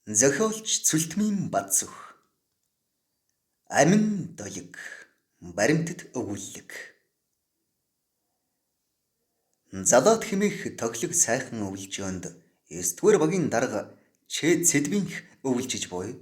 Зохиолч Цүлтмийн Бадсүх. Амин долиг баримтат өгүүллэг. Залаат хэмээх тохилог сайхан өвлжөөнд 9-р багийн дарга Ч Цэдвинх өвлжиж буй.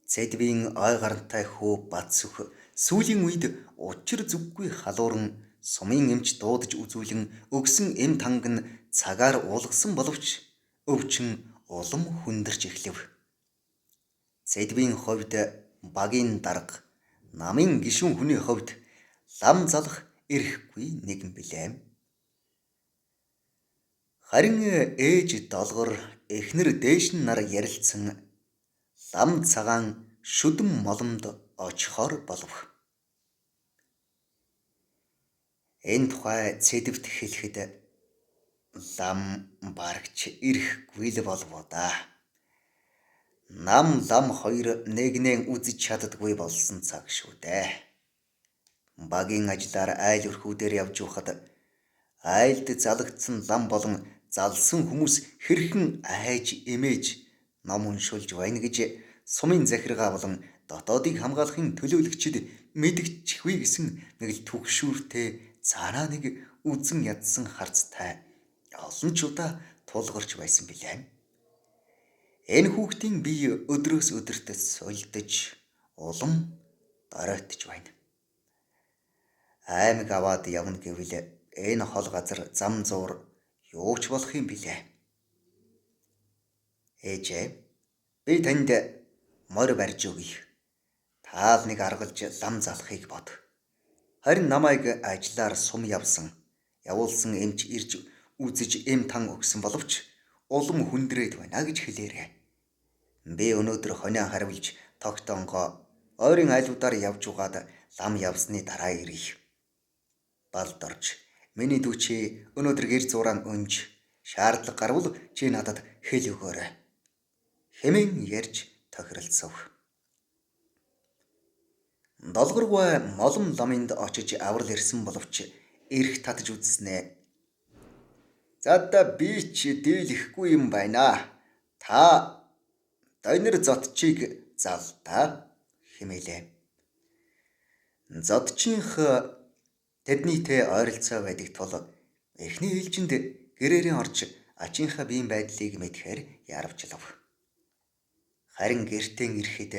Цэдвийн ой гарантай хүү Бадсүх сүүлийн үед учир зүггүй халууран сумын эмч дуудаж үзүүлэн өгсөн эм танг нь цагаар уулгасан боловч өвчин улам хүндэрч эхлэв. Цэдвийн хувьд багийн дарга, намын гишүүн хүний хувьд лам залах эрхгүй нэгэн билээ. Харин ээж Долгор эхнэр дээш нь нар ярилцсан лам цагаан шүдэн моломд очихоор болов. Энэ тухай Цэдвт хэлэхэд лам барагч ирэхгүй л болов даа. Нам лам хоёр нэгнээ үзэж чаддаггүй болсон цаг шүү дээ. Багийн ажлаар айл өрхүүдээр явж байхад айлд залагдсан лам болон залсан хүмүүс хэрхэн айж эмээж ном уншуулж байна гэж сумын захиргаа болон дотоодыг хамгаалахын төлөөлөгчид мэдэгдчихвээ гэсэн нэг л түгшүүртэй цаанаа нэг үзэн ядсан харцтай олон ч удаа тулгарч байсан билээ. Энэ хүүхдийн бие өдрөөс өдөрт сулдаж улам доройтож байна. Аймаг аваад явна гэвэл энэ хол газар зам зуур юу ч болох юм билээ. Ээжээ, би танд морь барьж өгье. Таал нэг аргалж лам залахыг бод. Харин намайг ажиллаар сум явсан. Явуулсан эмч ирж үзэж эм тан өгсөн боловч улам хүндрээд байна гэж хэлээрэй. Би өнөөдөр хонио хариулж тогтонгоо ойрын айлуудаар явж угаад лам явсны дараа ирье. Балд орж миний дүү чи өнөөдөр гэр зураан өнж шаардлага гарвал чи надад хэл өгөөрэй хэмээн ярьж тохиролцов. Долгоргүй молом ламынд очиж аврал ирсэн боловч эрх татаж үзснээ. За би ч дийлэхгүй юм байна. Та донор зодчийг зал та хэмээлээ. Зодчийнх тэднийтэй ойролцоо байдаг тул эхний ээлжинд гэрээрээ орж ачийнхаа биеийн байдлыг мэдхээр яравчлав. Харин гэртээ ирэхэд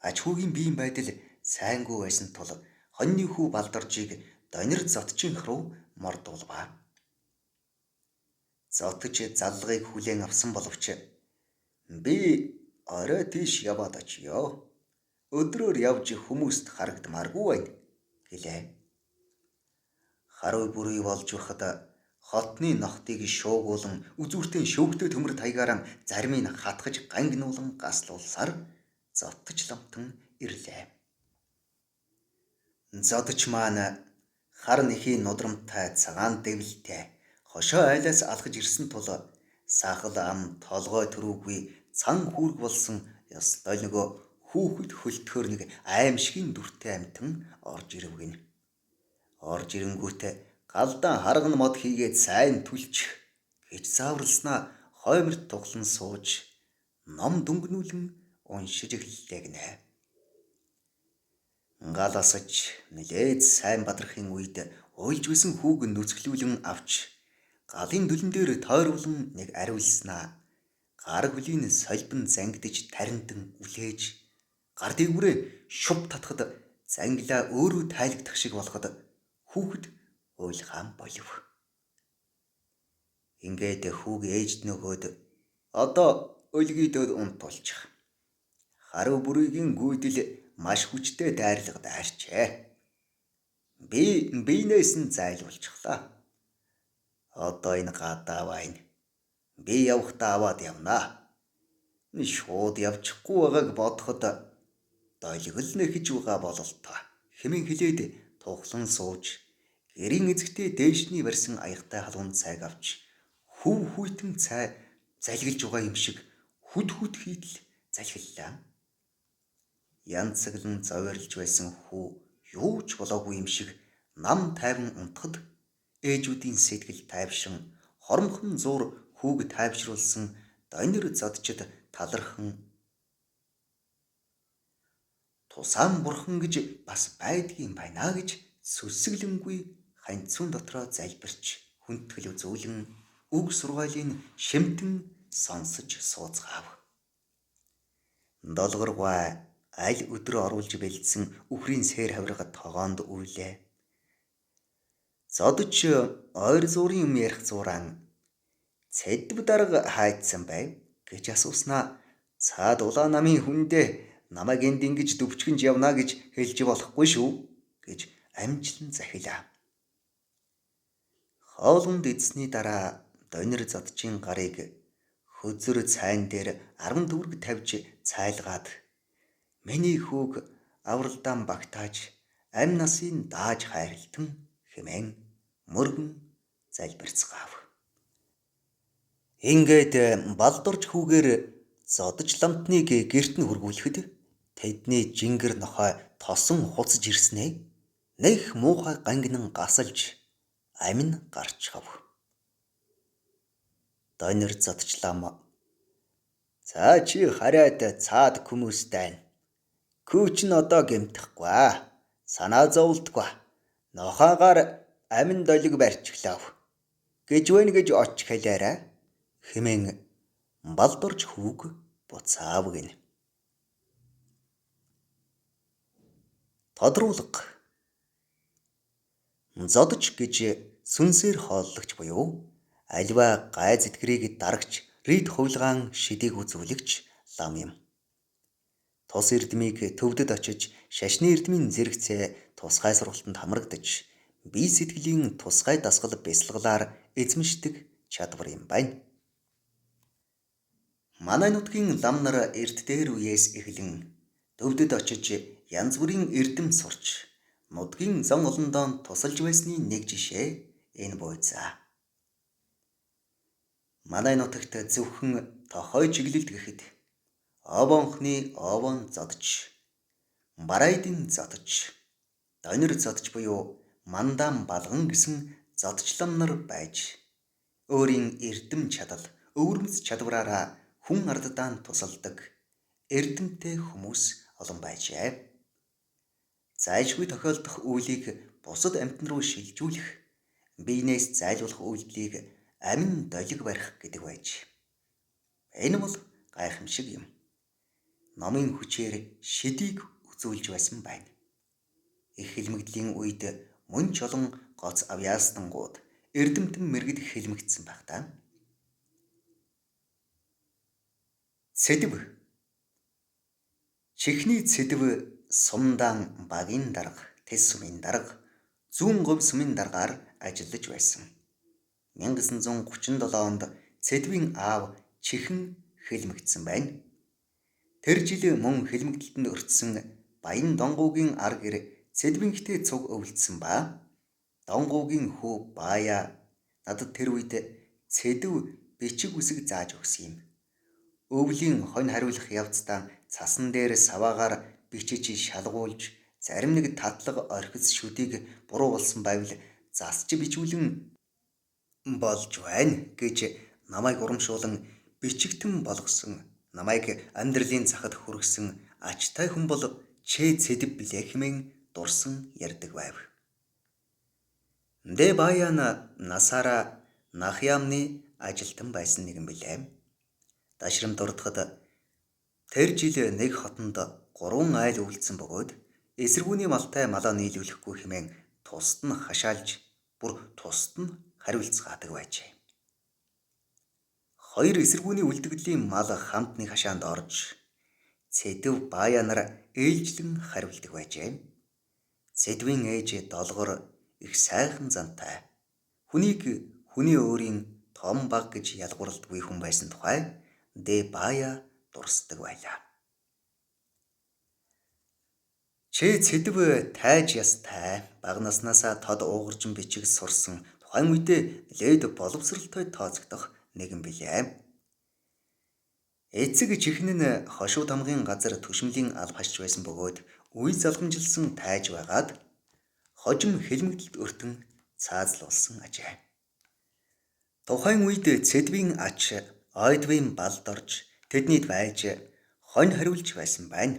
аж хүүгийн биеийн байдал сайнгүй байсан тул хоньны хүү Балдоржийг донор зодчийнх руу мордуулваа. Зодож заллагыг хүлээн авсан боловч би орой тийш яваад очиё. Өдрөөр явж хүмүүст харагдмааргүй байна гэлээ. Харуй бүрий болж байхад хотны нохтыг шуугуулан үзүүртэн шөөгтэй төмөр таягаараа зармийг хатгаж гангинуулан гаслуулсаар зодтож ламтан ирлээ. Зодож маань хар нэхийн нудрамтай цагаан дэвлэлтэй хошоо айлаас алхаж ирсэн тул сахал ам толгой төрүүгүй цан хүүрг болсон ёстой нөгөө хүүхэд хөлтөхөр нэг аимшигын дүртэй амьтан орж ирэв гинэ. Орж ирэнгүүтээ галдан харган мод хийгээд сайн түлчих гэж зааварласнаа хойморт туглан сууж ном дүнгнүүлэн уншиж эхэллээ гинэ. Галаасаж нэлээд сайн бадрахын үед уйлж байсан хүүг нүцгэлүүлэн авч галын дүлэн дээр тойруулан нэг ариулснаа гар хөлийн солбон зангидаж таринтан үлээж гар дээгүүрээ шуп татхад зангилаа өөрөө тайлагдах шиг болоход хүүхэд уйлхаан болив. Ингээд хүүг ээжд нөгөөд одоо өлгийдөөд унтуулчих. Харуу бүрийн гүйдэл маш хүчтэй дайрлага дайрчээ. Би биенээс нь зайлуулчихлаа. Одоо энэ гадаа байна. Би явахдаа аваад явнаа. Шууд явчихгүй байгааг бодоход долгил нэхэж байгаа бололтой хэмээн хэлээд тухлан сууж гэрийн эзэгтэй дээшний барьсан аягтай халуун цайг авч хөв хүйтэн цай залгилж байгаа юм шиг хүд хүд хийдэл залхиллаа. Янцаглан зовирлж байсан хүү юу ч болоогүй юм шиг нам тайван унтахад ээжүүдийн сэтгэл тайвшин хоромхон зуур хүүг тайвшруулсан донор зодчид талархан тусаан бурхан гэж бас байдгийн байна гэж сүсгэлэнгүй ханьцуун дотроо залбирч хүндэтгэл үзүүлэн үг сургаалын шимтэн сонсож сууцгаав. Долгоргой аль өдрөө оруулж бэлдсэн үхрийн сэр хавирга тогоонд үрлээ. Зодож ойр зуурын юм ярих зураан цэдв дарга хайцсан байв гэж асууснаа цаад улаан намын хүндээ намайг энд ингэж дүвчгэнж явна гэж хэлж болохгүй шүү гэж амжилан захилаа. Хоолунд эзсний дараа донир зодчийн гарыг хөзөр цайн дээр 10 төгрөг тавьж цайлгаад миний хүүг авралдаан багтааж амь насын дааж хайрлтан хэмээн мөргөн залбирцгаав. Ингээд балдурж хүүгээр зодож ламтныг гэрт нь хүргүүлэхэд тэдний жингэр нохой тосон хуцаж ирснээ нэх муухай гангинан гасалж амь нь гарчхав. Донир зодчлам за чи хараад цаад хүмүүстэй Күүч нь одоо гэмтэхгүй аа. Санаа зовлтгүй. Нохоогоор амин долиг барьчихлаа. Гэж вэ гэж оч хэлээрэ хэмээн балдурж хүүг буцаав гинэ. Тодруулга. Зодож гэж сүнсээр хооллогч буюу аливаа гай зэтгэрийг дарагч рит хувилгаан шидийг үзүүлэгч лам юм. Тус эрдмийг төвдөд очиж шашны эрдмийн зэрэгцээ тусгай сургалтанд хамрагдаж бие сэтгэлийн тусгай дасгал бясалгалаар эзэмшдэг чадвар юм байна. Манай нутгийн лам нар эрт дээр үеэс эхлэн төвдөд очиж янз бүрийн эрдэм сурч нутгийн зан олондоо тусалж байсны нэг жишээ энэ буйзаа. Манай нутагт зөвхөн тохой чиглэлд гэхэд Овоонхны овоон зодож, Барайдын зодож, Донир зодож буюу Мандаан балган гэсэн зодчлом нар байж өөрийн эрдэм чадал, өвөрмөц чадвараараа хүн арддаа тусалдаг эрдэмтэй хүмүүс олон байжээ. Зайлшгүй тохиолдох үйлийг бусад амьтан руу шилжүүлэх, биенээс зайлуулах үйлдэлийг амин долиг барих гэдэг байж. Энэ бол гайхамшиг юм. Номын хүчээр шидийг үзүүлж байсан байна. Их хэлмэгдлийн үед мөн ч олон гоц авьяастангууд эрдэмтэн мэргэд хэлмэгдсэн байх та. Сэдэв. Чихний сэдэв сумдаан багийн дарга, тэс сумын дарга, зүүн говь сумын даргаар ажиллаж байсан. 1937 онд Сэдвийн аав Чихэн хэлмэгдсэн байна. Тэр жил мөн хэлмэгдэлтэнд өртсөн Баян Донгуугийн ар гэр Сэдвинхтэй цуг өвлөдсөн ба Донгуугийн хүү Баая надад тэр үед Сэдв бичиг үсэг зааж өгсөн юм. Өвлийн хонь хариулах явцдаа цасан дээр саваагаар бичиж шалгуулж зарим нэг татлага орхис шүдийг буруу болсон байвал засч бичүүлэн болж байна гэж намайг урамшуулан бичигтэн болгосон намайг амьдралын захад хүргэсэн ачтай хүн бол Чээ Цэдэв билээ хэмээн дурсан ярьдаг байв. Дэ Баян насаараа Нахямны ажилтан байсан нэгэн билээ. Дашрам дурдахад тэр жил нэг хотонд 3 айл өвлөдсөн бөгөөд эсэргүүний малтай малаа нийлүүлэхгүй хэмээн тусад нь хашаалж бүр тусад нь хариуцгаадаг байжээ. Хоёр эсэргүүний үлдэгдлийн мал хамт нэг хашаанд орж Цэдэв Баая нар ээлжлэн хариулдаг байжээ. Цэдвийн ээж Долгор их сайхан зантай. Хүнийг хүний өөрийн том баг гэж ялгуурлдаггүй хүн байсан тухай Дэ Баая дурсдаг байлаа. Чээ Цэдэв тайж ястай бага наснаасаа тод уугаржин бичиг сурсан тухайн үедээ нэлээд боловсралтай тооцогдох нэгэн билээ. Эцэг чихэн нь хошуу тамгын газар түшмэлийн алба хашж байсан бөгөөд үе залгамжилсан тайж байгаад хожим хэлмэгдэлд өртөн цаазлуулсан ажээ. Тухайн үед Цэдвийн ач Ойдвын балд орж Тэднийд байж хонь хариулж байсан байна.